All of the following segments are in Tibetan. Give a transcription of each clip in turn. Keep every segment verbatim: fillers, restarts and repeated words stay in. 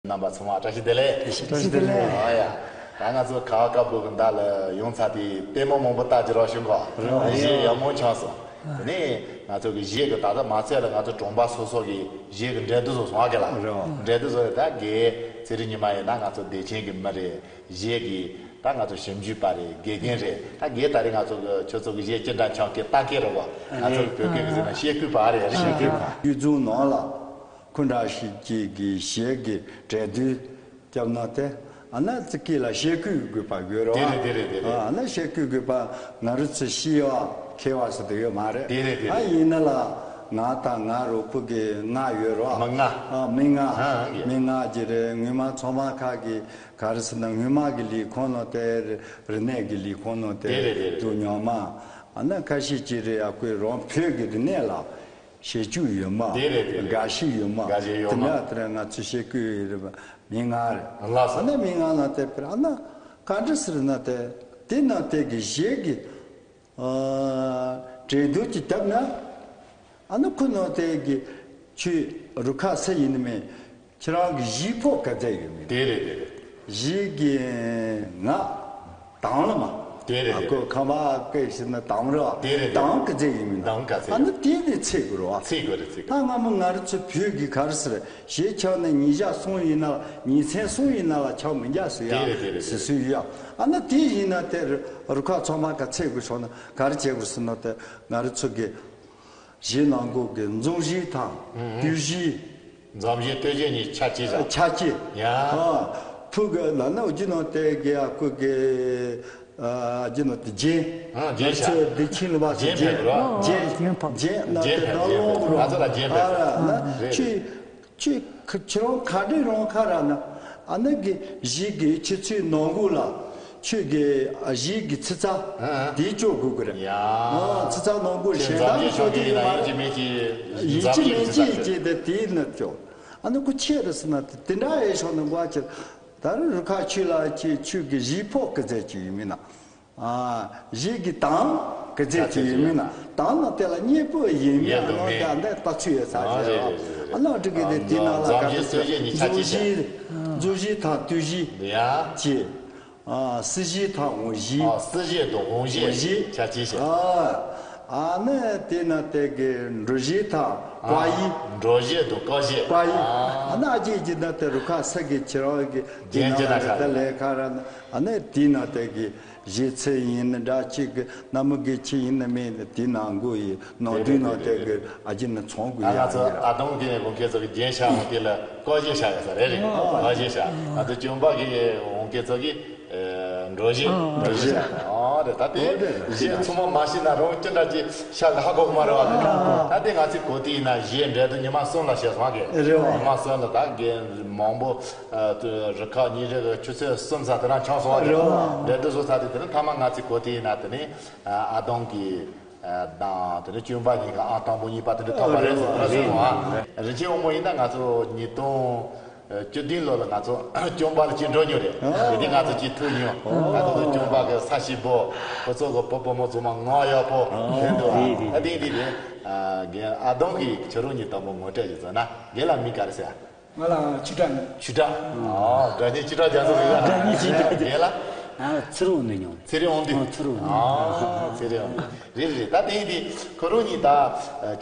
རྣམ་པ་ཚང་མ་བཀྲ་ཤིས་བདེ་ལེགས། བཀྲ་ཤིས་བདེ་ལེགས། ཨ་ཡ། ད་ང་ཚོ་ཁ་བ་ཀ་བུ་གི་མདའ་ལ་ཡོང་ཚར་དེ་ལྟད་མོ་མང་པོ་ལྟ་རྒྱུ་རོགས་ཞུ་གོ། རེད། གཞས་ཡག་མོ་བྱུང་སོང་། དེ་ནས་ང་ཚོ་གི་གཞས་གི་ད་ལྟ་མ་ཚད་ལ་ང་ཚོ་གྲོང་པ་སོ་སོ་གི་གཞས་གི་འགྲན་བསྡུར་བཟོ་སོང་ཨ་གེ་ལ། རེད། འགྲན་བསྡུར་བཟོ་ཡ་ད་གེ་ཚེ་རིང་ཉི་མ་ཡིན་ན་ང་ཚོ་བདེ་ཆེན་གི་མི་རེད། གཞས་གི་ད་ང་ཚོ་ཞིབ་འཇུག་པ་རེད། དགེ་རྒན་རེད། ད་གེ་ད་རེས་ང་ཚོ་གི་ཁྱོད་ཚོ་གི་གཞས་ཅི་འདྲ་ཆགས་གི་ལྟ་མཁན་རེད་གོ། ང་ཚོ་གི་བོད་སྐད་གི་ཟེར་ན་བཤད་ཁུལ་པ་རེད། བཤད་ཁུལ་པ། ཡུལ་ཚོ་ནང་ལ། ཁོ་འདྲ་ཞིག་ཅིག་གི་གཞས་ཀྱི་གྲས་བསྡུར་བརྒྱབ་ན་དེ། ཨ་ན་ཙི་ཀི་ལ་གཤེ་སྐུད་དགོས་པ་ཡོད་རོ། དེ་རེད་དེ་རེད་དེ་རེད། ཨ་ན་གཤེ་སྐུད་དགོས་པ་ང་རུ་ཚོ་ཤི་བ་ཁེ་བ་སུ་དེ་ཡོད་མ་རེད། དེ་རེད་དེ་རེད། ཨ་ཡིན་ན་ལ་ང་དང་ང་རོ་ཕུ་གི་ང་ཡོད་རོ། མི་ང་། ཨ་མི་ང་། ཨ་ཨ་མི་ང་གི་རེད། ངོ་མ་ཚང་མ་ཁ་གི་ག་རེ་ཟེར་ན་ངོ་མ་གི་ལས་ཁུངས་ནང་དེ་རི་ནས་གི་ལས་ཁུངས་ནང་དེ་དེ་རེད་དེ་རེད། དུ་ཉོ་མ། ཨ་ན་ཁ་ཤས་ཅིག་རེད། ཨ་ཁོས་རང་བོད་ཀྱི་རི་ནས་ལ། གཞས་བཅུ་ཡོད་མ། དེ་རེད་དེ་རེད། དགའ་ཤོས་ཡོད་མ། དགའ་ཤོས་ཡོད་མ། དེ་ནས་དེ་རིང་ང་ཚོ་གཤེ་སྐུད་རེད་པ། མི་ང་རེད། ལགས་སོ། ཨ་ནི་མི་ང་ལ་དེ་ཕེར་ཨ་ན་ག་འདྲ་ཟེར་ན་དེ་དེ་ན་དེ་གི་གཞས་ཀྱི་ཨ་གྲོས་བསྡུར་གྱི་སྟབས་ན་ཨ་ན་ཁོ་ན་དེ་གི་ཆུ་རུ་ཁ་ས་ཡིན་མེད། ཁྱེད་རང་གི་གཞས་ཕོ་ག་ཚད་ཡོད་མེད། དེ་རེད་དེ་རེད། གཞས་ཀྱི་ང་དང་ལ་མ། དེ་རེད་དེ་རེད། ཨ་ཁོ་ཁ་མ་སྐད་ཤེས་ན་དང་ར། དེ་རེད་དེ་རེད། དང་ག་ཚད་ཡོད་མེད། དང་ག་ཚད་ཡོད། ཨ་ནི་དེ་ནས་ཚེ་དགོས་རོ། ཚེ་དགོས་རེད་ཚེ་དགོས། ད་སྔ་མོ་ང་རུ་ཚོ་བོད་ཀྱི་ག་རེ་ཟེར་གཞས་ཆགས་ནས་ཉིས་བརྒྱ་སོང་ཡིན་ན་ལ་ཉིས་མཚན་སོང་ཡིན་ན་ལ་ཆགས་མི་འཇག་སུ་ཡ། དེ་རེད་དེ་རེད། སུ་སུ་ཡ། ཨ་ནི་དེ་ཡིན་ན་དེ་རུ་ཁ་ཚང་མ་ག་ཚད་དགོས་སོང་ན་ག་རེ་བྱེད་དགོས་ཟེར་ན་དེ་ང་རུ་ཚོ་གི་གཞས་ནང་སྒོ་གི་འཛོམས་གཞས་དང་། ཨུ་ཨུ། སྟོད་གཞས། འཛོམས་གཞས་སྟོད་གཞས་གཉིས་ཆ་གཅིག་བཞག་ཆ་གཅིག་ཡ། ཨ། ཕུ་གི་ལ་ན་འུ་ཅི་ནང་དེ་གི་ཨ་ཁུ་གི་ཨ་ཅི་ནང་དེ་རྒྱན། ཨ་རྒྱན་ང་ཚོའི་བདེ་ཆེན་ལ་བ་སི་རྒྱན་རྒྱན་ཕེབས་རོགས། རྒྱན་རྒྱན་ཕབ་རྒྱན་ཕེབས་རྒྱན་ཕེབས། ང་ཚོ་ལ་རྒྱན་ཕེབས། ཨ་ན་རེད། ཆུ་ཆུ་ཁ་ཁྱེད་རང་ག་འདྲ་རང་ཁ་ར་ན་ཨ་ན་གི་གཞས་གི་ཆུ་ཚོད་ནང་སྒོ་ལ། ཁྱོད་ཀྱི་གཞས་ཀྱི་ཚིག་རྩ་ཨ་ཨ། དེ་བཅོ་དགོས་ཀྱི་རེད། ཡ། ཨ་ཚིག་རྩ་ནང་སྒོ་ཁྱོད་གཞན་དག་འཛམ་གཞི་ཤོག་ཅིག་ཡིན་ན་ཡོད་ཀྱི་མེད་ཀྱི། ཡིན་གཅིག་མིན་གཅིག་ཡིན་གཅིག་དེ་དེའི་ནི་བཅོ། ཨ་ནི་ཁོ་ཁྱེད་རེད་ཟེར་ན་དེ་འདྲ་ཡེ་ཤོག་ནི་འགོ་ཁྱེད་ད་རུ་རུ་ཁ་ཁྱོད་ལ་ཁྱེད་ཁྱོད་ཀྱི་གཞས་ཕོ་སྐུ་ཚེ་ཅིག་ཡིན་མིན་ན། ཨ་གཞས་ཀྱི་དང་སྐུ་ཚེ་ཅིག་ཡིན་མིན་ན་དང་ན་དེ་ལ་སྙད་པོ་ཡིན་མིན་ཡ་ཨ་ནོ་དེ་ཨ་འདྲ་ལྟ་ཚུལ་ཡོད་ས་ཨ་རེད་རེད་རེད། ཨ་ནོ་འགྲིག་གི་དེ་དེ་ནང་ལ་ག་རེ་ཟེར་འཛོམས་གཞས་སྟོད་གཞས་གཉིས་ཆ་འཛོམས་གཅིག་བྱས། འཛོམས་གཞས་དང་སྟོད་གཞས་ཡ། ཅེས། ཨ་སྲིད་གཞས་དང་འོང་གཞས། ཨ་སྲིད་གཞས་དང་འོང་གཞས་འོང་གཞས་ཆ་གཅིག་བྱས། ཨ་ཨ་ནི་དེ་ན་དེ་གི་འགྲོ་གཞས་དང་བཀའ་ཡིག་འགྲོ་གཞས་དང་བཀའ་གཞས། བཀའ་ཡིག་ཨ་ཨ་ནི་ཨ་ཅེ་ཅེ་ན་དེ་རུ་ཁ་ས་གི་ཁྱེད་རང་གི་དེ་རྒྱན་ཅེ་ན་ན་ཁ་ད་ལས་ཁ་ར་ན་ཨ་ནི་དེ་ན་དེ་གི་གཞས་ཚིག་ཡིན་ན་འདྲ་གཅིག་གི་ན་མི་གི་ཆི་ཡིན་ན་མེད་ན་དེ་ནང་སྒོ་ཡི་ནང་དུས་ནང་དེ་གི་ཨ་ཅེ་ན་ཚོང་དགོས་ཡ་ང་ཚོ་ཡིན་ར། ཨ་དོང་གི་ནས་གོང་ཁེ་ཚོ་གི་རྒྱན་ཤ་འོང་དེ་ལ་བཀའ་གཞས་ཤ་ཡ་ས་རེད་རེད། བཀའ་གཞས་ཤ་ང་ཚོ་གཅུང་པ་གི་འོང་ཁེ་ཚོ་གི་འགྲོ་གཞས། འགྲོ་གཞས། ཨ་རེད། ད་དེ་གཞས་ཚང་མ་མ་ཤེས་ན་རང་ཅི་འདྲ་ཅིག་ཤ་ལ་ཧ་གོ་གི་མ་རེད་བ། ད་དེ་ང་ཚོས་གོ་དུས་ཡིན་ན་གཞས་འགྲན་བསྡུར་ཉི་མ་གསུམ་ལ་བྱས་སོང་གི་རེད་བ། ཉི་མ་གསུམ་ལ་ད་རྒན་མང་པོ་རུ་ཁག་གཉིས་རེ་གི་ཆུ་ཚོད་གསུམ་ཙམ་དེ་རང་འཁྱམས་སོང་བ་རེད། རེད་བ། འགྲན་བསྡུར་བཟོ་ཚར་དུས་དེ་ནི་མཐའ་མ་ང་ཚོས་གོ་དུས་ཡིན་ན་དེ་ནི་ཨ་དོང་གི་དང་དེ་ནི་གཅུང་པ་གཉིས་ཀ་ཨང་དང་པོ་གཉིས་པ་དེ་འདྲ་ཐོབ་པ་རེད་ཟེར་གི་རེད་སོང་བ། རིན་ཆེན་དབང་མོ་ཡིན་ན་ང་ཚོ་ཉིས་སྟོང་བཅུ་བདུན་ལོ་ལ་ང་ཚོ་གཅུང་པ་ལ་ཅིག་འགྲོ་མྱོང་རེད། དེ་དུས་ང་ཚོ་ཅིག་ཐུག་མྱོང་། ང་ཚོ་གཅུང་པ་གི་ས་ཞིག་པོ་ཁོ་ཚོ་གི་བུ་བུ་མོ་ཚང་མ་ངག་ཡག་པོ་དེ་འདུག་ཨ་དེ་དེ་དེ་རྒན་ཨ་དོང་གིས་ཁྱོད་རང་ཉིད་དང་པོ་ངོ་སྤྲོད་ཅིག་བཟོ་ན་རྒན་ལ་མིང་ག་རེ་ཟེར། ང་ལ་ཆུ་བྲག་ནས། ཆུ་བྲག་ཨོ་སྒྲ་སྙན་ཆུ་བྲག་རྒྱ་མཚོ་རེད་ཡ། སྒྲ་སྙན་ཆུ་བྲག་རྒན་ལ། ང་ཚེ་རིང་དབང་འདུས་མྱོང་། ཚེ་རིང་དབང་འདུས། ཨོ་ཚེ་རིང་དབང་འདུས། ཨོ་ཚེ་རིང་དབང་འདུས། རེད་རེད། ད་དེ་ཡིན་དུས་ཁོ་རང་གཉིས་ད་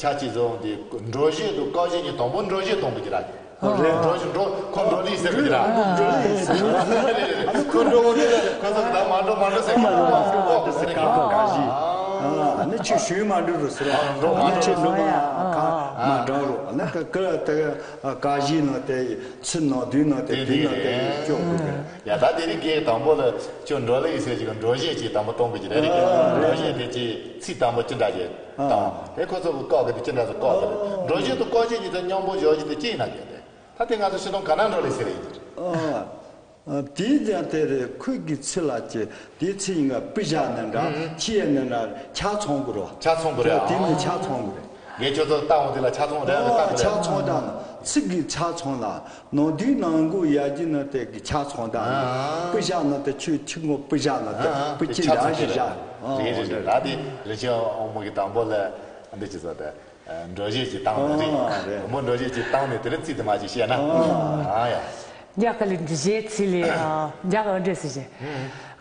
ཆ་གཅིག་བཟོ་འོང་དུས་འགྲོ་གཞས་དང་བཀའ་གཞས་གཉིས་དང་པོ་འགྲོ་གཞས་གཏོང་གི་ཅི་ར་གི་རེད། འགྲོ་གཞས་འགྲོ་ཁོ་འགྲོ་ལི་ཟེར་གི་ར། འགྲོ་ལི་ཟེར། ཁོ་འགྲོ་འོང་དུས་ཁོ་ཚོ་ད་མ་འགྲོ་མ་འགྲོ་ཟེར་གི་ར། ཁོ་ཟེར་གི་ར། ཨ་ནི་ཁྱོད་ཞུས་མ་འགྲོ་རུ་ཟེར་ར། འགྲོ་མ་འགྲོ་ཁྱོད་འགྲོ་མ་ཁ་མ་འགྲོ་རུ་ཨ་ནི་ཁ་ཁ་ད། བཀའ་གཞས་ནང་དེ་ཚུར་ནང་དུས་ནང་དེ་དེ་དུས་ནང་དེ་ནས་སྐྱོ་དགོས་པས། ཡ་ད་དེ་རིང་གི་དང་པོ་ལ་ཁྱོད་འགྲོ་ལེ་ཡི་ཟེར་གྱི་འགྲོ་གཞས་ཀྱི་དང་པོ་གཏོང་དགོས་ཀྱི་རེད་རེད་ཀྱི་འགྲོ་གཞས་དེ་ཅི་ཚིག་དང་པོ་ཅི་འདྲ་ཞིག་དང་དེ་ཁོ་ཚོ་གི་བཀག་གི་དེ་ཅི་འདྲ་ཚོ་བཀག་གི་རེད། འགྲོ་གཞས་དང་བཀའ་གཞས་གཉིས་དེ་མཉམ་པོ་བཞག་གི་དེ་ཅི་ཡིན་ན་གི་རེད། ད་དེ་ང་ཚོ་ཤི་དོང་ག་ན་འགྲོ་ལེ་ཟེར་ཡིན་གྱི་རེད། དེའི་ཀྱང་དེ་རེད། ཁོས་ཀྱི་ཚིག་ལ་ཅི་དེའི་ཚིག་ཡིན་ག་པི་བཞག་ནི་འདྲ་ཁྱི་ཡ་ནི་འདྲ་ཆ་ཚང་དགོས་རོ། ཆ་ཚང་དགོས་རེད། དེ་ནི་ཆ་ཚང་དགོས་རེད། ངས་ཁྱོད་ཚོ་ལྟ་འོང་དེ་ལ་ཆ་ཚང་རེད་ཨ་ལྟ་དགོས་ཆ་རེད། ཚང་དང་ཚིག་གི་ཆ་ཚང་ལ་ནང་དུས་ནང་གོ་ཡ་གྱི་ནི་དེ་གི་ཆ་ཚང་དང་ཨ་པི་བཞག་ནི་དེ་ཁྱོད་ཁྱི་ངོ་པི་བཞག་ནི་དེ་ཨ་པི་ཁྱི་འདྲ་ཞིག་བཞག་རེད་རེད་རེད། ད་དེ་རེ་ཆེ་འོ་མོ་གི་དང་པོ་ལ་འདི་ཅི་ཟེར་ཏེ། འགྲོ་གཞས་ཅིག་བཏང་ནས་རེད། ཨ་རེད། མོ་འགྲོ་གཞས་ཅིག་བཏང་ནས་དེ་རིང་ཚིག་དེ་མ་ཅིག་བཤད་ན། ཨ་ཡ། རྒྱ་གར་ལ་འདི་བཞེས་ཚིག་ལས་ཨ། རྒྱ་གར་འདྲ་ཟེར་བཞེས།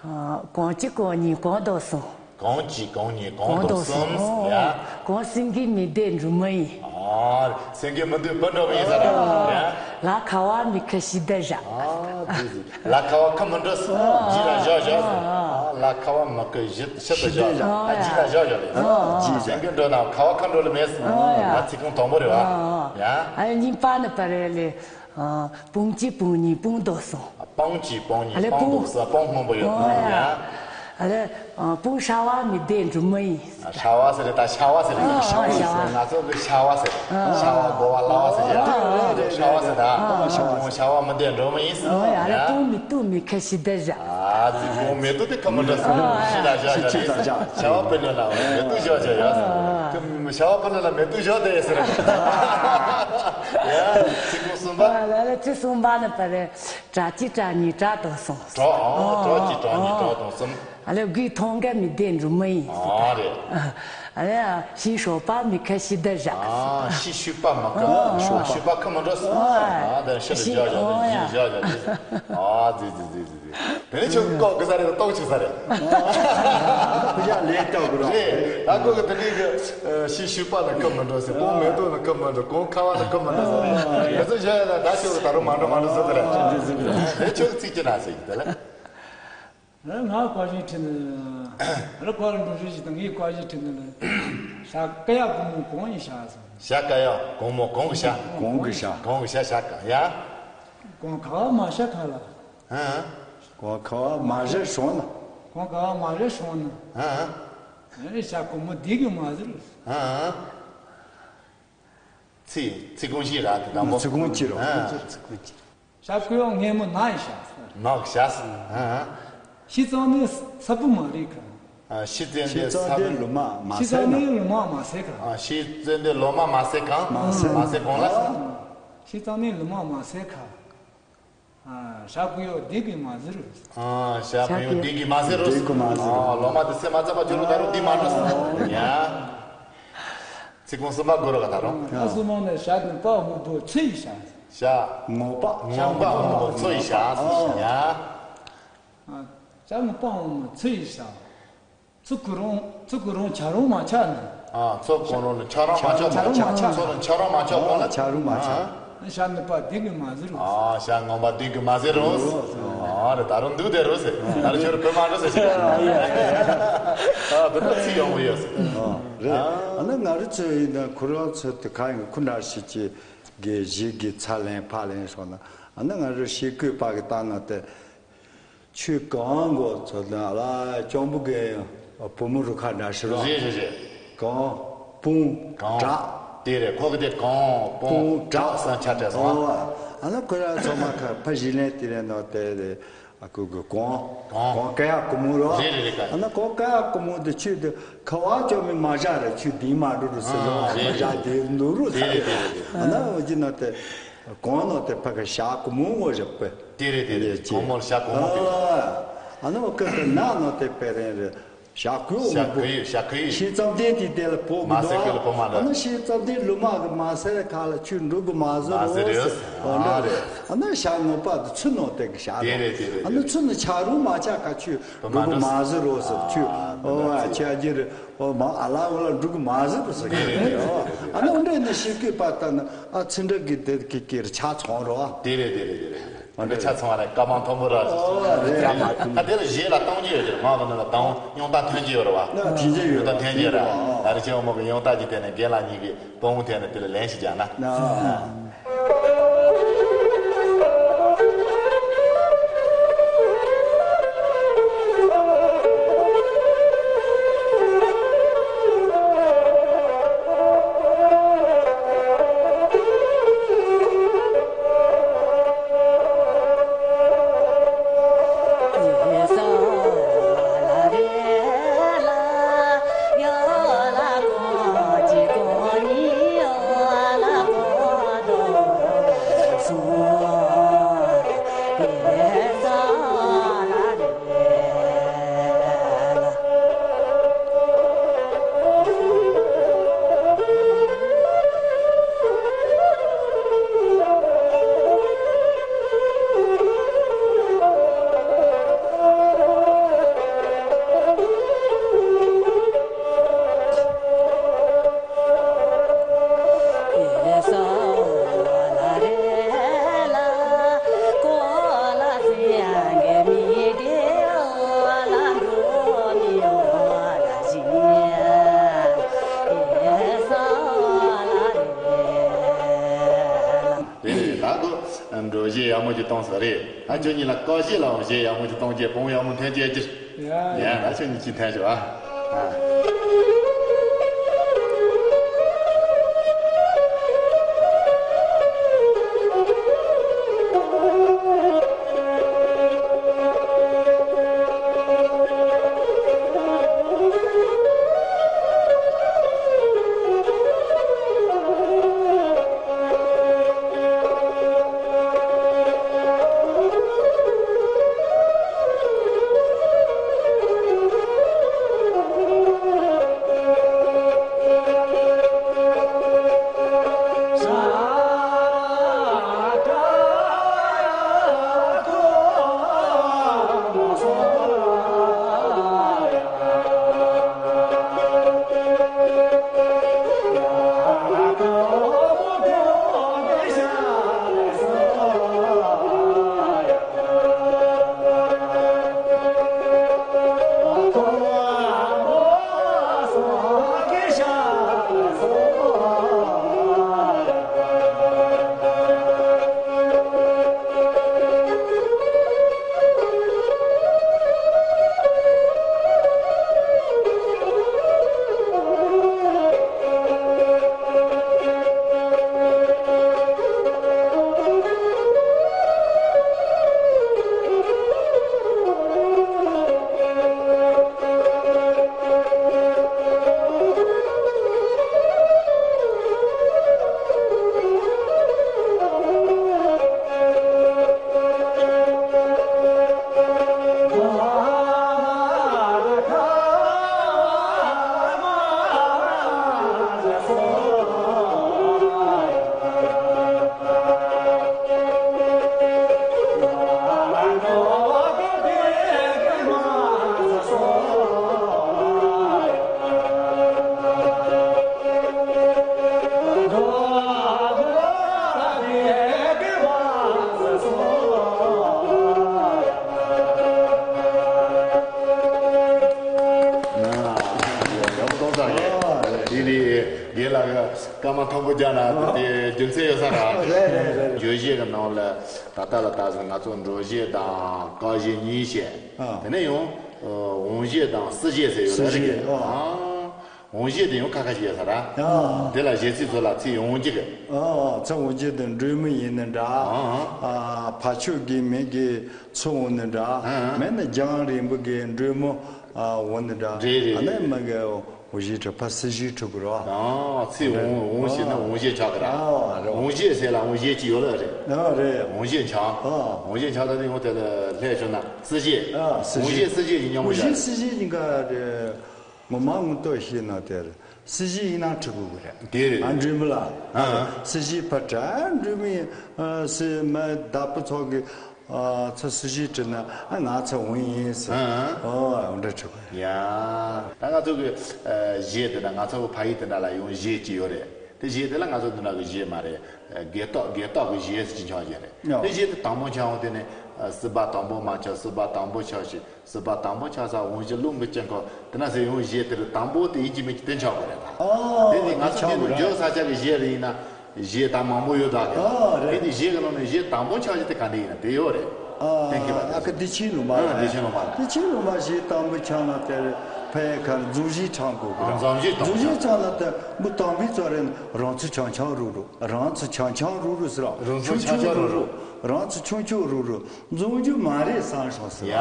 ཨ། གོང་གཅིག་གོང་གཉིས་གོང་དང་གསུམ། གོང་གཅིག་གོང་གཉིས་གོང་དང་གསུམ། ཡ། གོང་སེང་གེ་མི་སྡེ་འབྲུ་མི་ཡིན། ཨ། སེང་གེ་མི་སྡེ་བུ་འགྲོ་བ་ཡིན་ས་རེད། ཡ། ལ་ཁ་བ་མི་ཁ་ཤི་ད་བཞག། ཨ། དེ་ཟིག་ལ་ཁ་བ་ཁ་མི་འགྲོ་ཟེར། རྗེས་ལ་བཞག་བཞག་ཟེར། ཨ། ལ་ཁ་བ་མི་ཁ་ཤི་ཤི་ད་བཞག་ཟེར། ཨ། རྗེས་ལ་བཞག་བཞག་རེད། ཨ། སེང་གེ་འགྲོ་ན་ཁ་བ་ཁ་འགྲོ་ལ་མེད་ཟེར། ཨ། ཡ། ད་ཚིག་ཁུངས་དང་པོ་རེད་བ། ཨ། ཡ། ཨ། གཉིས་པ་ནི་པ་རེད་ལེ། ཨ། བུང་གཅིག་བུང་གཉིས་བུང་དང་གསུམ། བུང་གཅིག་བུང་གཉིས་ཨ་ལེ་བུང་དང་གསུམ། བུང་སྔོན་པོ་ཡོད། ཨོ་ཡ། ཡ། ཨ་ལེ། ཨ། བུང་ཧྲ་བ་མི་སྡེ་འབྲུ་མི་ཡིན། ཨ། ཧྲ་བ་ཟེར་རེད་ད། ཤ་བ་ཟེར་རེད། ཨ། ཤ་བ། ང་ཚོ་གི་ཤ་བ་ཟེར། ཨ། ཤ་བ་དགོ་བ་ལ་བ་ཟེར་རེད། ཨ། ཤ་བ་ཟེར་ད། ཨ། ཤ་བ་ཟེར། བུང་ཧྲ་བ་མི་སྡེ་འབྲུ་མི་ཡིན། ཨོ་ཡ། ཨ་ལེ། ཡ། བུང་མེ་ཏོག་མི་ཁ་ཤི་ད་བཞག། ཨ་ཙི། བུང་མེ་ཏོག་དེ་ཁ་མི་འགྲོ་ཟེར། ཨ། ཤི་ད་བཞག་བཞག་རེད། ཤ་བ་སྤེལ་ལོ་ལ་མེ་ཏོག་བཞག་བཞག་ཡོད་ཟེར། ཤ་བ་སྤེལ་ལོ་ལ་མེ་ཏོག་བཞག་དེ་ཟེར། ཡ། ཚིག་ཁུངས་གསུམ་པ། ཨ་ལེ་ལེ། ཚིག་གསུམ་པ་ནི་པ་རེད། བྲག་གཅིག་བྲག་གཉིས་བྲག་དང་གསུམ། བྲག་ཨ། བྲག་གཅིག་བྲག་གཉིས་བྲག་དང་གསུམ། ཨ་ལེ། དགུའི་ཐང་ག་མི་སྡེ་འབྲུ་མི་ཡིན། ཨ་རེད། ཨ་ལེ། ཤིང་ཞོགས་པ་མི་ཁ་ཤི་ད་བཞག། ཨ། ཤིང་ཞོགས་པ་མི་ཁ། ཨ། ཞོགས་པ་ཁ་མི་འགྲོ་ཟེར། ཨ། ཨ། ད་ཤི་ད་བཞག་བཞག། ཨ། ཡ། ཤི་བཞག་བཞག། ཨ། ཙི་ཙི་ཙི་ཙི། དེ་ནས་ཁྱོད་ཀོ་གི་ས་རེད། ཏོག་ཅིག་ས་རེད། ཁོ་ཡ་ལས་ལྟ་བུ་ར། རེད། ད་ཁོ་གི་དེ་འདྲའི་གི་ཤིང་ཞོགས་པ་ལ་ཁ་མི་འགྲོ་ཟེར། གོང་མེ་ཏོག་ལ་ཁ་མི་འགྲོ། གོང་ཁ་བ་ལ་ཁ་མི་འགྲོ་ཟེར། ཨ། དེ་ཚོ་བཤད་ཡ་ལ་ད་ཁྱོད་ཀྱི་ད་རུང་མ་འགྲོ་མ་འགྲོ་ཟེར་དེ་རེད། དེ་ཁྱོད་ཀྱི་ཚིག་ཅི་ན་ཟེར་གི་དེ་ལ། ང་བཀའ་བཞིན་ཁྲིད་ནི། ཨ་ལེ། ཁོ་ལ་འགྲོ་བཞིན་ཞིག་དང་ངའི་བཀའ་བཞིན་ཁྲིད་ནི་ལ། ཤ་ཀ་ཡ་གུང་མོ་གོང་ཡི་ཤ་ཟེར། ཤ་ཀ་ཡ་གུང་མོ་གོང་གི་ཤ། གོང་གི་ཤ། གོང་གི་ཤ། ཤ་ཀ་ཡ། གོང་ཁ་བ་མ་ཤ་ཁ་ལ། ཨ། གོང་ཁ་བ་མ་རེ་སྲོང་ན། གོང་ཁ་བ་མ་རེ་སྲོང་ན། ཨ། ཨ་ནི་ཤ་གུང་མོ་སྡིག་གི་མ་ཟེར། ཨ། ཚིག་ཚིག་ཁུངས་གཅིག་ར་དེ་དང་པོ། ཚིག་ཁུངས་གཅིག་རོ། ཨ། ཚིག་ཁུངས་གཅིག་ཤ་ཀུ་ཡོ་ངན་མོ་ནག་ཡི་ཤ། ནག་ཤ། ཨ། ཤི་ཙང་ནི་ས་བུ་མ་རིག་ག། ཨ། ཤི་ཙན་ཤི་དེ་ཙང་ས་དེ་བུ། ལོ་མ་མ་ཤི་ཟེར་ཙང་ན། ནི་ལོ་མ་མ་ཟེར་ག། ཨ། ཤི་ཙན་དེ་ལོ་མ་མ་ཟེར་གང་། མ་ཟེར། མ་ཟེར་གང་ལ། ཤི་ཙང་ནི་ལོ་མ་མ་ཟེར་ག། ཨ། ཤ་ཀུ་ཡོ་སྡིག་གི་མ་ཟེར། ཨ། ཤ་ཀུ་ཡོ་སྡིག་གི་མ་ཟེར་རོ། སྡིག་གི་མ་ཟེར། ཨ། ལོ་མ་དེ་སེམས་མ་ཚབ་པ་ཁྱོད་རང་ད་རུང་སྡིག་མ་འགྲོ་ཟེར། ཡ། ཚིག་ཁུངས་གསུམ་པ་དགོས་རོ་ག་ད་རུང་། ཨ། གསུམ་པ་ནི་ཤ་ངོ་པ་སྔོན་པོ་ཚོས་ཡི་ཤ། ཤ་ངོ་པ། ཤ་ངོ་པ་སྔོན་པོ་ཚོས་ཡི་ཤ། ཨ། ཡ། ཨ། ཤ་ངོ་པ་སྔོན་པོ་ཚོས་ཡི་ཤ། ཚོ་ཁོ་རང་ཚོ་ཁོ་རང་ཆ་རུང་མ་ཆགས་ན། ཨ། ཚོ་ཁོ་རང་ལ་ཆ་རུང་མ་ཆགས། ཆ་རུང་མ་ཆགས། ཚོ་ལ་ཆ་རུང་མ་ཆགས་གོང་ལ། ཆ་རུང་མ་ཆགས། ཨ། ཤ་ངོ་པ་སྡིག་གི་མ་ཟེར་རོ། ཨ། ཤ་ངོ་པ་སྡིག་གི་མ་ཟེར་རོ། ཨ་རེ། ད་རུང་འདུག་དེ་རོ་ཟེར། ད་རུང་ཁྱོད་རང་བོད་མ་འགྲོ་ཟེར་ཞིག། ཨ། བོད་པ་ཚིག་ཡོང་གི་ཡོད་ཟེར། ཨ། རེད། ཨ་ནི་ང་རང་ཚོ་ཡིན་ན་ཁོ་རང་ཚོ་དེ་ག་ཡིན། ཁོ་འདྲ་ཞིག་གི་གི་གཞི་གི་ཚ་ལེན་ཕ་ལེན་སོང་ན། ཨ་ནི་ང་རང་ཤེས་ཀུན་པ་གི་ལྟ་ན་དེ། ཆོས་གང་གོ་ཚོ་དང་ལ་གཅོང་པོ་གི་བུ་མོ་རུ་ཁ་འདྲ་ཞིག་རོ། རེད་རེད་རེད། གང་། སྤུན། གང་། བྲག་དེ་རེད། ཁོ་གི་དེ་གང་སྤུན་སྤུན་བྲག་བྲག་སང་ཆ་བྲལ་སོང་། ཨོ། ཨ་ནི་ཁོ་ར་ཚོ་མ་ཁ་ཕ་གཞིས་ལེན་དེ་རེད་ནོ་དེ་རེད། ཨ་ཁུ་གི་གང་། གང་། གང་ཀ་ཡ་གུ་མོ་རོ། རེད་རེད་རེད། ཨ་ནི་གང་ཀ་ཡ་གུ་མོ་དེ་ཆོས་དེ་ཁ་བ་ཅོ་མི་མ་བཞག་རེད། ཆོས་དེ་མ་འགྲོ་རུ་ཟེར་རོ། ཨ་རེད། མ་བཞག་དེ་འདུག་རུ་ཚ་རེད། རེད་རེད་རེད། ཨ་ནི་འོ་ཅི་ནོ་དེ། གང་ནོ་དེ་ཕ་ཁ་ཞག་གུ་མོ་ངོ་རེད་པས། དེ་རེད་དེ་རེད། དེ་གོང་མོར་ཤ་གོང་མོ་དེ་རེད། ཨ་ནི་བ་ཀི་ཀི་ན་ནོ་དེ་པེ་རེན་རེད། ཤ་ཀུ་ཡོ་ཤ་མི་ཀུ་ཡོ་ཤ་ཀུ་ཡོ། ཤི་ཙམ་དེ་དེ་དེ་ལ་བོ་མི་མ་སེ་འདུག་ཀུ་ལ་བོ་མ་ཨ་འདུག་ནི་ཤི་ཙམ་དེ་ལུ་མ་གི་མ་སེ་རེ་ཁ་ལ་ཆུ་འགྲོ་གི་མ་ཟེར་མ་རོ་ཟེར་ཟེར། ཨ་ཨ་རེད། རེད། ཨ་ནི་ཤ་ངོ་པ་དེ་ཚུ་ནོ་དེ་གི་ཤ་དེ་རེད་དེ་རེད། ཨ་ནི་ཚུ་ནི་ཆ་རུང་མ་ཆ་ཀ་ཆུ་འགྲོ་གི་མ་ཟེར་རོ་ཟེར་ཆུ། ཨ་ཨོ་ཨ་ཆ་རྒྱུ་རེད། ཨོ་མ་ཨ་ལ་ཨོ་ལ་འགྲུག་མ་ཟེར་བ་ཟེར་གི་རེད། ཨ་ནི་འདྲེ་ནི་ཤི་ཀུ་པ་ལྟ་ན་ཨ་ཚི་འདྲ་གི་དེ་གི་ཀིར་ཆ་ཚོང་རོ། དེ་རེད་དེ་རེད་དེ་རེད། འདྲེ་ཆ་ཚོང་རེད། ཀ་མང་མཐོན་པོ་ར། ཨོ་རེད། ཨ་དེ་ལ་གཞས་ལ་གཏོང་རྒྱུ་ཡོད་རེད། ང་གི་ནང་ལ་གདངས་རྙོག་དྲ་ཐོན་གྱི་ཡོད་རེད་བ། ན་དེ་འདྲ་ཡོད་རེད། རྙོག་དྲ་ཐོན་གྱི་ཡོད་རེད། ཨ་རེ་ཆེ་བ་མོ་གི་རྙོག་དྲ་གི་སྟེང་ནས་རྒན་ལགས་གཉིས་ཀྱིས་སྤོ་བོ་ཐོན་ནས་དེ་ལ་ལན་ཞིག་རྒྱག་ན། ན། གཏོང་ས་རེད། ཨ་ཁྱོད་གཉིས་ལ་བཀའ་བཞེས་ལའང་གཞས་ཡག་མོ་ཅིག་གཏོང་རྒྱུ། བོང་ཡག་མོ་འཐེན་རྒྱུ་ཅིག་ཡ་ཡ། ཡ་ད་ཁྱོད་གཉིས་ཅིག་འཐེན་ཤོག་ཨ། ཨ། ཡག་པོ་གཏོང་ས་རེད། དེ་ནི་རྒན་ལགས་ཀྱིས་སྐར་མ་མཐོན་པོ་རྒྱག་ན་དེ་རྒྱུ་མཚན་ཡོད་ས་རེད། རེད་རེད་རེད། བརྗོད་གཞས་ཀྱི་ནང་ལ་ད་ལྟ་ལ་ད་ང་ཚོ་འབྲོག་གཞས་དང་སྐད་གཞས་གཉིས་བཤད། ཨ། དེ་ནས་ཡང་དབང་གཞས་དང་སྲིད་གཞས་ཟེར་ཡོད་རེད། སྲིད་གཞས། ཨ། ཨ། དབང་གཞས་དེ་ཡང་ཁ་ཁ་ཞིག་ཡོད་ས་རེད། ཨ། དེ་ལ་གཞས་ཚིག་ཚོ་ལ་ཚིག་ཡོང་གི་གི། ཨ། ཚིག་འོང་གི་དེ་འགྲོས་མོ་ཡིན་ནི་འདྲ། ཨ། ཨ། ཕ་ཆོས་ཀྱི་མིང་གི་ཚིག་འོང་ནི་འདྲ། ཨ། མིན་ན་རྒྱང་རིང་པོ་གི་འགྲོས་མོ། ཨ། འོང་ནི་འདྲ། རེད་རེད། ཨ་ནི་མ་གི་འོ་གཞས་ཁྲི་ཕ་སྲིད་གཞས་ཁྲི་གི་རོ། ཨ། ཚིག་འོང་འོང་ཞེས་ན་འོང་གཞས་ཆགས་གི་ར། ཨ། རེད། འོང་གཞས་ཟེར་ལ་འོང་གཞས་ཅིག་ཡོད་ལ་རེད། ཨ། རེད། འོང་གཞས་འཆང་། ཨ། འོང་གཞས་འཆང་ད་ནི་འོང་དེ་ལ་ལྷད་བྱུང་ན་སྲིད་གཞས། ཨ། སྲིད་གཞས། འོང་གཞས་སྲིད་གཞས་ཀྱི་མཉམ་པོ་འོང་གཞས་བཞག་རེད། སྲིད་གཞས་གཉིས་ཀ་རེད། ངོ་མ་ངོ་ཐོག་བཤད་ན་དེར་སྲིད་གཞས་ཡིན་ན་ཁྲི་གུ་གི་རེད། དེ་རེད། ཨ། འགྲུལ་མི་ལ། ཨ། སྲིད་གཞས་ཕར་དྲ་འགྲུལ་མི། ཨ། སྲིད་མི་བདག་པོ་ཚོ་གི། ཨ། ཚོ་སྲིད་གཞས་བྲིས་ན་ཨ་ང་ཚོ་འོང་ཡིན་ཟེར། ཨ། ཨོ་འོང་འདྲ་ཁྲི་གུ་རེད། ཡ། ད་ང་ཚོ་གི། ཨ། གཞས་དེ་འདྲ་ང་ཚོ་གི་ཕ་ཡུལ་དེ་འདྲ་ལ་ཡང་གཞས་ཅིག་ཡོད་རེད། དེ་གཞས་དེ་ལ་ང་ཚོ་འདི་འདྲ་གི་གཞས་མ་རེད། སྒེར་ཐོག་སྒེར་ཐོག་གི་གཞས་ཟེར་གྱི་འཆང་གཞས་རེད། ཨོ། དེ་གཞས་དེ་དང་པོ་འཆང་བ་དེ་ནི། ཨ། སྲིད་པ་དང་པོ་མ་ཆགས། སྲིད་པ་དང་པོ་ཆགས་ཤིག་སྲིད་པ་དང་པོ་ཆགས་ས་འོང་ཞིག་རླུང་གི་དཀྱིལ་འཁོར། དེ་ན་ཟེར་ཡོང་གཞས་དེར་དང་པོ་དེ་ཡིན་གཅིག་མིན་གཅིག་དེ་འཆང་དགོས་རེད་ད། ཨོ། དེ་ནི་ང་ཚོ་དེ་འཆང་དེ་ནི་དགོས་རེད། འཇོག་ས་ཆ་གི་གཞས་རེད་ཡིན་ན། གཞས་ད་མང་པོ་ཡོད་ད་གི། ཨོ་རེད། དེ་ནི་གཞས་གི་ནང་ནས་གཞས་དང་པོ་འཆང་གཞས་དེ་ག་འདྲ་ཡིན་ན་དེ་ཡོད་རེད། ཨ། གཏན་འཁེལ་བ་དེ། ཨ་ཁ་བདེ་ཆེན་ལུང་པ། ཨ། རེད། བདེ་ཆེན་ལུང་པ། བདེ་ཆེན་ལུང་པ་གཞས་དང་པོ་འཆང་ན་དེར་ཕ་ཡ་ཁར་འཛོམས་གཞས་འཆང་དགོས་གི། འཛོམས་གཞས་དང་། འཛོམས་གཞས་འཆང་ན་དེ་མི་དང་པོའི་ཚོ་རེད། རང་ཚོ་ཆང་ཆང་རུག་རུག་རང་ཚོ་ཆང་ཆང་རུག་རུག་ཟེར་ར། རང་ཚོ་ཆང་ཆང་རུག་རུག་རང་ཚོ་ཆང་ཆང་རུག་རུག་འཛོམས་རྒྱུ་མ་རེད་བསམ་ཤོག་ཟེར། ཡ།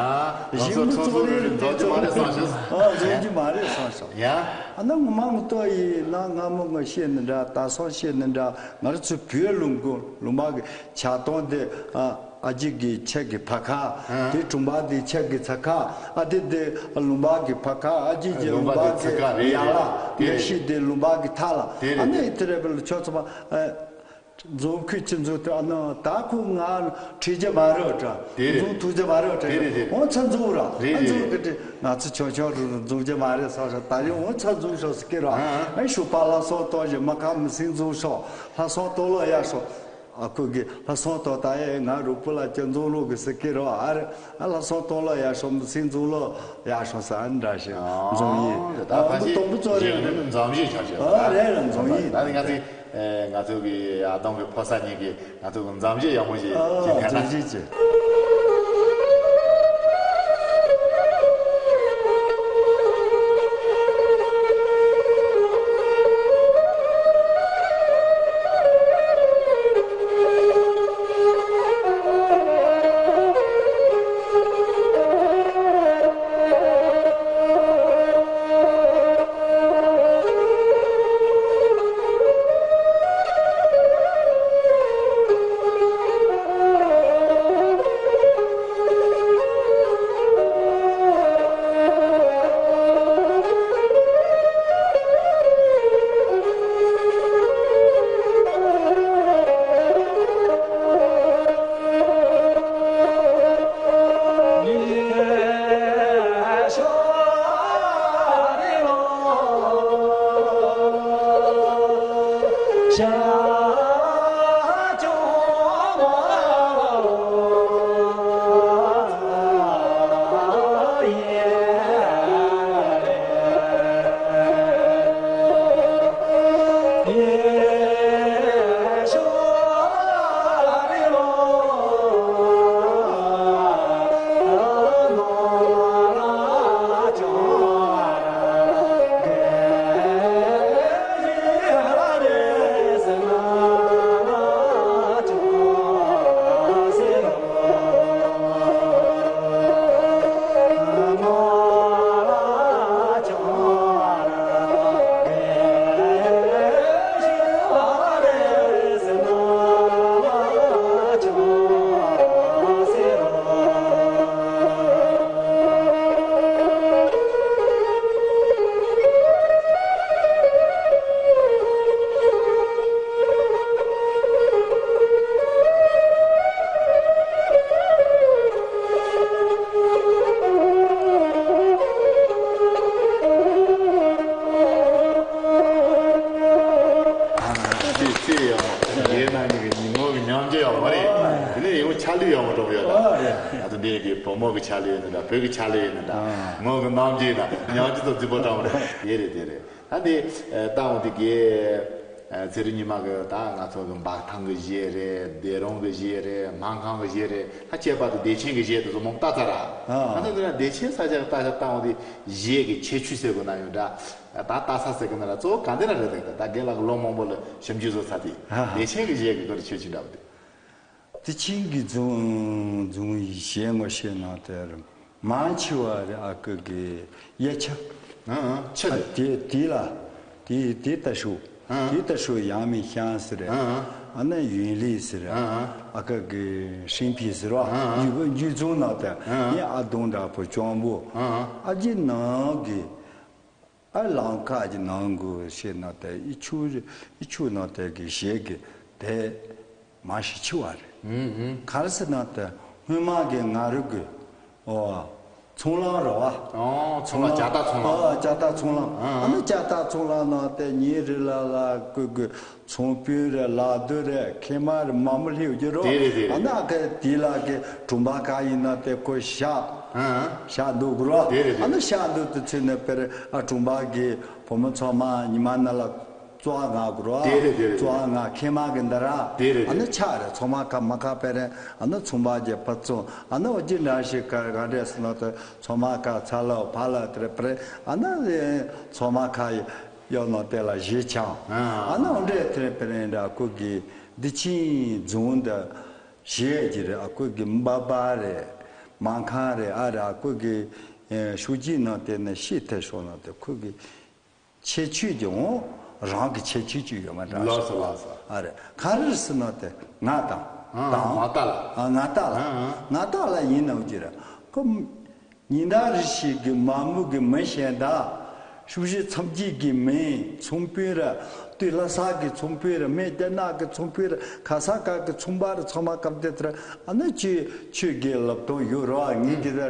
རང་ཚོ་ཁྱིམ་ཚང་ཚོ་རེ་རེ་འཛོམས་རྒྱུ་མ་རེད་བསམ་ཤོག་ཨ། འཛོམས་རྒྱུ་མ་རེད་བསམ་ཤོག་ཡ། ཨ་ན་ངོ་མ་ངོ་ཐོག་ཡིན་ན་སྔ་མོ་ང་བཤད་ནི་འདྲ། ད་སང་བཤད་ནི་འདྲ། ང་རང་ཚོ་བོད་ལུང་གོ་ལུང་པ་གི་ཆགས་སྟངས་དེ། ཨ། ཨ་ཅེ་གི་ཆབ་ཀྱི་ཕ་ཁ། ཨ། དེ་གྲོང་པ་དེ་ཆབ་ཀྱི་ཚ་ཁ། ཨ་དེ་དེ་ལུང་པ་གི་ཕ་ཁ། ཨ་ཅེ་གི་ལུང་པ་གི་ཡ་ལ། ཡ་ཤི་དེ་ལུང་པ་གི་ཐ་ལ། དེ་རེད། ཨ་ནི་དེ་རེད་པ་ལ། ཆོག་ཚོ་པ། ཨ། འཛོམས་ཁུལ་གྱི་འཛོམས་དེ་ཨ་ནི་ད་ཁོ་ང་ཁྲིད་རྒྱུ་མ་རེད་དྲ། དེ་རེད། འཛོམས་ཐུབ་རྒྱུ་མ་རེད་དྲ། དེ་རེད་དེ། འོ་ཚ་འཛོམས་ར། རེད་ཨ་འཛོམས་རེད། གི་དེ་ང་ཚོ་ཆུང་ཆུང་རུ་རུ་འཛོམས་རྒྱུ་མ་རེད་ས་ས། ད་རེས་འོ་ཚ་འཛོམས་ཤོག་ཟེར་གི་ར། ཨ་ཨ། ཨ་ཤུ་པ་ལ་སོགས་གཏོང་བཞིན་མ་ཁ་མི་སེང་འཛོམས་ཤོག་ལྷ་སོང་གཏོང་ལོ་ཡ་ཤོག་ཨ་ཁུ་གི་ལྷ་སོང་གཏོང་ད་ཡ་ང་རུ་པུ་ལ་ཅི་འཛོམས་ལོ་གི་ཟེར་གི་ར། ཨ་རེ་ཨ་ལྷ་སོང་གཏོང་ལོ་ཡ་ཤོག་མི་སེང་འཛོམས་ལོ་ཡ་ཤོག་ས་ཨ་འདྲ་ཞིག་འཛོམས་ཡིན། ཨ་ད་ཕ་ཨ་ཤི་དང་པོ་ཚོ་རེད། འཛོམས་ཡིན་ཆ་ཞིག་ཨ་རེད་ར་འཛོམས་ཡིན། ད་ནི་ང་ཚོའི། ཨེ། ང་ཚོ་གི་ཨ་དོམ་གི་ཕོ་གསར་གཉིས་ཀྱིས་ང་ཚོ་གི་མཛའ་བརྩེ་ཡག་པོ་ཞིག་ཨ་བྱེད་མཁན་ན། མཛའ་བརྩེ་བྱེད། ཅི་ཅི་ཡང་ཡིན་ན་ནི་ངོ་གི་ཉམས་ཆེ་ཡོད་མ་རེད། དེ་ནས་ཡང་ཆ་ལུགས་ཡག་པོ་འགྲོ་གི་ཡོད་ད། ང་ཚོ་འདི་གི་བུ་མོ་གི་ཆ་ལུགས་ཡིན་ན་འདྲ། བོད་ཀྱི་ཆ་ལུགས་ཡིན་ན་འདྲ། ངོ་གི་རྣམ་འགྱུར་ན་ཉམས་ཆེ་ཚོ་རྫིག་པོ་འགྲོ་གི་རེད། དེ་རེད། དེ་རེད། ད་འདི་ལྟ་འོང་དེ་གི་ཚེ་རིང་ཉི་མ་གི་ད་ང་ཚོ་གི་འབག་ཐང་གི་གཞས་རེད། སྡེ་རོང་གི་གཞས་རེད། སྨར་ཁམས་གི་གཞས་རེད། ད་ཁྱད་པར་དུ་བདེ་ཆེན་གི་གཞས་དེ་ཚོ་མང་པོ་བལྟས་ཚར་ར། ཨ། ད་འདི་ན་བདེ་ཆེན་ས་ཆ་གི་ལྟ་ཆ་ལྟ་འོང་དེ་གཞས་གི་ཁྱད་ཆོས་ཟེར་དགོས་ན་ཡང་འདྲ། ད་ལྟ་ས་ཟེར་གི་ན་ར་གཙོ་བོ་ག་འདི་ན་རེད། ད་ད་རྒན་ལགས་ལོ་མང་པོ་ལ་ཞིབ་འཇུག་བཟོ་ཚར་དེ། ཨ། བདེ་ཆེན་གི་གཞས་གི་སྐོར་ཁྱད་ཆོས་འདྲ་བོ་དེ། བདེ་ཆེན་གི་རྫོང་རྫོང་གཞས་ངོ་ཤེས་ན་དེར་མང་ཆེ་བ་རེ་ཨ་ཁུ་གི་གཡས་ཆ། ཨ་ཨ་ཆ་ཨ་རེད། དེ་དེ་ལ་དེ་དེ་ལྟ་ཤོག་ཨ་ཨ་དེ་ལྟ་ཤོག་ཡང་མིན་ཤང་ཟེར་རེད། ཨ་ཨ་ཨ་ན་ཡུན་ལི་ཟེར་རེད། ཨ་ཨ་ཨ་ཁུ་གི་ཧྲིན་ཕི་ཟེར་བ། ཨ་ཨ་འཇུ་འཇུ་རྫོང་ན་དེ་ཨ་ཨ་ངའི་ཨ་དོང་འདྲ་པོ་གཅོང་པོ། ཨ་ཨ་ཨ་ཅེ་ནང་གི་ཨ་ལམ་ཁ་གི་ནང་གི་ཤེས་ན་དེ་ཨི་ཆུ་ཨི་ཆུ་ན་དེ་གི་གཞས་གི་དེ་མ་ཤི་ཆི་བ་རེད། ཨུ་ཨུ། ག་རེ་ཟེར་ན་དེ་སྔོན་མ་གི་ང་རུ་གི་ཨོ་ཚོང་ལམ་རེད་བ། ཨོ་ཚོང་ལམ་ཇ་རྟ་ཚོང་ལམ། ཨོ་ཇ་རྟ་ཚོང་ལམ། ཨ་ཨ་ཨ་ནི་ཇ་རྟ་ཚོང་ལམ་ན་དེ་ཉིན་རེ་ལ་ལ་ཀུ་ཀུ་ཚོང་དཔོན་རེད། ལག་སྡོད་རེད། མཁལ་མ་རེད། མ་མོ་སླེབས་རྒྱུ་རོ། དེ་རེད་དེ་རེད། ཨ་ན་ཁ་དེ་ལ་ཀེ་གྲོང་པ་ཁ་ཡིན་ན་དེ་ཁོ་ཤ་ཨ་ཨ་ཤ་འདུག་རོ། དེ་རེད་དེ་ཨ་ན་རེད། ཤ་འདུག་དུ་ཚུད་ནས་པེར་ཨ་གྲོང་པ་གི་བུ་མོ་ཚང་མ་ཉི་མ་ན་ལ་བཙོ་ང་གུ་རོ། དེ་རེད་དེ་རེད། བཙོ་ང་མཁལ་མ་གི་འདི་ར། དེ་རེད་ཨ་ན་དེ་རེད། ཆ་རེད། ཚོང་མ་ཁ་མ་ཁ་པེར་ཨ་ན་ཚོང་པ་གི་ཕ་ཚོང་ཨ་ན་འོ་ཅི་འདྲ་ཞིག་ག་ག་འདྲས་སུ་ན་དེ་ཚོང་མ་ཁ་ཚ་ལ་ཕ་ལ་དེ་རེད་པེར་ཨ་ན་ཚོང་མ་ཁ་ཡི། གཡོག་ནང་དེ་ལ་གཞས་འཆང་། ཨ་ཨ་ནི་འོ་འདྲས་དེ་རིང་དཔེར་ན་ཨ་ཁུ་གི་བདེ་ཆེན་རྫོང་འདི་གཞས་ཀྱི་རེད། ཨ་ཁུ་གི་འབའ་འབའ་རེད། སྨར་ཁམས་རེད། ཨ་རེད། ཨ་ཁུ་གི་ཨེ་ཤུགས་ཀྱིས་ནང་དེ་ནས་ཤེས་ཐལ་ཤོག་ནང་དེ་ཁུ་གི་ཁྱད་ཆོས་ཀྱི་འོང་རང་གི་ཁྱད་ཆོས་ཀྱི་ཡོད་མ་འདྲ། ལགས་སོ་ལགས་སོ། ཨ་རེད། ག་རེ་ཟེར་ན་དེ་ང་དང་ཨ་དང་ང་ལྟ་ལ། ཨ་ང་ལྟ་ལ། ཨ་ཨ་ང་ལྟ་ལ་ཡིན་ནམ་ཀྱི་རེད་ཁུ། ཉི་ཟླ་རེ་ཞིག་གི་མ་མོ་གི་མི་གཞན་དག་ཤུགས་ཞིག་མཚམས་སྐྱིད་ཀྱི་མི་ཚོང་དཔོན་ར་སྟོད་ལྷ་ས་གི་ཚོང་དཔོན་ར་སྨད་རྒྱ་ནག་གི་ཚོང་དཔོན་ར་ཁ་ས་ཁ་གི་ཚོང་པ་ར་ཚང་མ་སྐབས་དེ་དེར་ཨ་ནི་ཁྱོད་ཁྱོད་ཀྱི་ལབ་སྟངས་ཡོད་རོ། ངེད་ཀྱི་ད་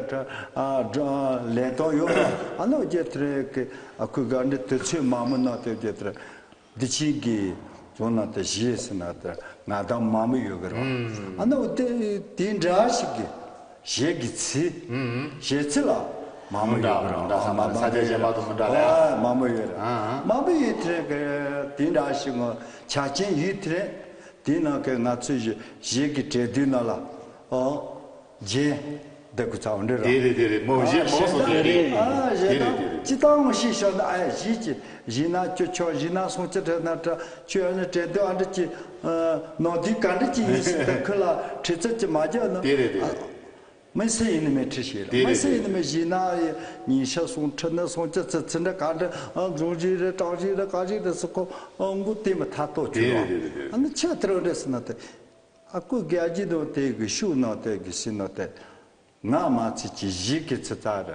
ཨ་ལས་སྟངས་ཡོད་རོ། ཨ་ནི་རྒྱ་དེར་གི་ཨ་ཁུ་ག་འདྲ་དུས་ཚོད་མ་མོ་ན་དེ་རྒྱ་དེར། བདེ་ཆེན་གྱི་རྫོང་ནང་དུ་གཞས་ཟེར་ན་དེ་ང་དང་མ་མོ་ཡོད་གི་རེད་བ། ཨ་ནི་འོ་དེ་དེ་འདྲ་ཞིག་གི་གཞས་ཀྱི་ཚིག་གཞས་ཚིག་ལ་ མང་པོ་ཡོད་རེད། མི་འདྲ་ས་མ་རེད། ས་ཆ་གཞན་པ་དང་མི་འདྲ་རེད། ཨ། མང་པོ་ཡོད་རེད། ཨ། མང་པོ་ཡོད་དེ་རེད། དེ་འདྲ་ཞིག་ང་ཆ་རྐྱེན་ཡོད་དེ་རེད། དེ་ནང་གི་ང་ཚོས་གཞི་གཞི་གི་གྲས་དུས་ནང་ལ། ཨོ། རྒྱན་འདི་གི་ཚ་བོ་འདྲ་རེད། དེ་རེད། དེ་རེད། མོ་གཞི་མོ་སོ་དེ་རེད། ཨ། གཞན་དག་ཅི་ལྟར་ངོ་ཤེས་ཤོག་ན། ཨ། གཞི་གི་གཞི་ན་བཅུ་ཆོག་གཞི་ན་སུམ་ཅུ་རེད་ན་འདྲ། ཁྱོད་ཨ་ནི་གྲས་དུས་ཨ་འདྲ་ཅི། ནོར་དུས་ག་འདྲ་ཅི་ཡིན་ཟེར་ཏེ་ཁོ་ལ་ཁྲིད་ཚུལ་ཅི་མ་རྒྱག་ན། དེ་རེད། དེ་རེད། མི་སེ་ཡིན་ནི་མེད་ཁྲི་ཤེས་ར། དེ་མི་རེད། སེ་ཡིན་ནི་མེད་གཞི་ན་ཉིན་ཤས་སོང་ཁྲི་ནི་སོང་ཅི་ཚི་ཚི་འདྲ་ག་འདྲ། ཨ། འབྱུང་བཞི་རེད། གྲངས་བཞི་རེད། ག་བཞི་རེད་ཟེར་ཁོ། ཨ། མགོ་དེ་མི་ཐ་ཏོ་དེ་ཅི་རེད། ར། དེ་རེད། དེ་རེད། ཨ་ནི་ཆེ་དེ་རུ་འདྲ་ཟེར་ན་དེ། ཨ་ཁོ་རྒྱལ་སྤྱི་དང་དེ་གི་ཤུགས་ནང་དེ་གི་སྲིད་ནང་དེ། ང་མ་ཚིག་གི་གཞི་གི་ཚི་ཚ་ར།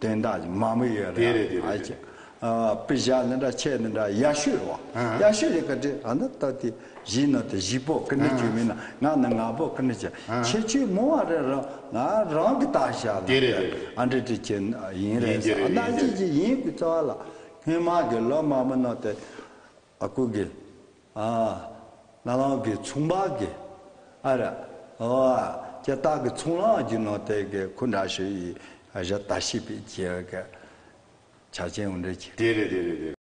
དོན་དག་མང་མོ་ཡོད་རེད། དེ་རེད། དེ་རེད། ཨ་ཅེ། ཨ། དཔེ་བཞག་ནི་འདྲ་ཆེ་ནི་འདྲ་ཡ་ཤོད་རོ། ཨ། ཡ་ཤོད་རེད་ག་འདྲ། ཨ་ནི་ད་དེ་གཞི་ནི་དེ་གཞི་པོ་ཀི་ནི་ཅུ་མིན་ན། ང་ནི་ང་པོ་ཀི་ནི་ཅུ། ཨ། ཁྱེད་ཆོས་མོ་བ་རེད་ར། ང་རང་གི་ད་བཞག་ནི། དེ་རེད། དེ་རེད། ཨ་འདྲ་དེ་ཁྱེད་ཡིན་རེད་ཟེར། ཡིན་གྱི་རེད། ཨ་ནི་ཡིན་གྱི་ཅི་ཅི་ཡིན་གི་ཚ་བ་ལ། སྔོན་མ་གི་ལོ་མང་པོ་ནང་དེ། ཨ་ཁུ་གི། ཨ། ན་ལམ་གི་ཚོང་པ་གི། ཨ་ར། ཨོ། ཨ། ཁྱེད་ད་གི་ཚོང་ལམ་གྱི་ནང་དེ་གི་ཁོ་འདྲ་ཞིག་ཡི། ཨ། ཞེ་ད་ཤི་པའི་ཁྱེད་གི་ཆ་རྐྱེན་འོ་འདྲ་ཅིག་དེ་རེད། དེ་རེད། དེ་རེད།